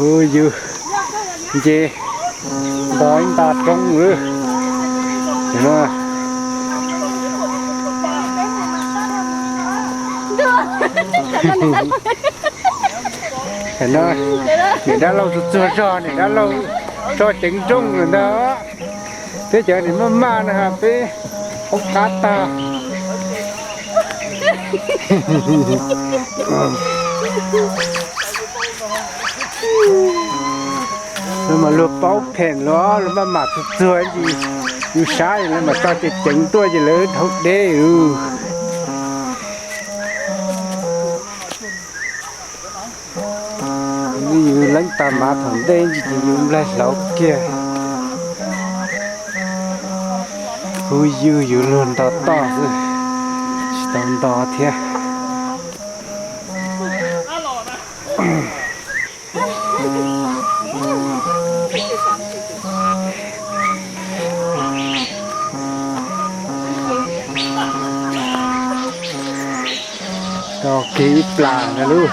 Hu yws nce nto ib nta roob lawm. Niam dab laug txuag txuag zog, niam dab laug tso ceev nrooj lawm ntag. Peb cov niam maj maj no peb paub qab tag. Lawv mas luag paub phem los luag maj mam txuag txuag ntsis, yus sab lawv mas tso ceev ceev tuaj ces lawv dhau deb. Yus leeb tag mas thaum ntej ntsis ces yus nplaig hlauv kiag. Hu yws yus luag nto toj xwb, tsis tau nto thiab. Tau kiag ib plas ntag lauj.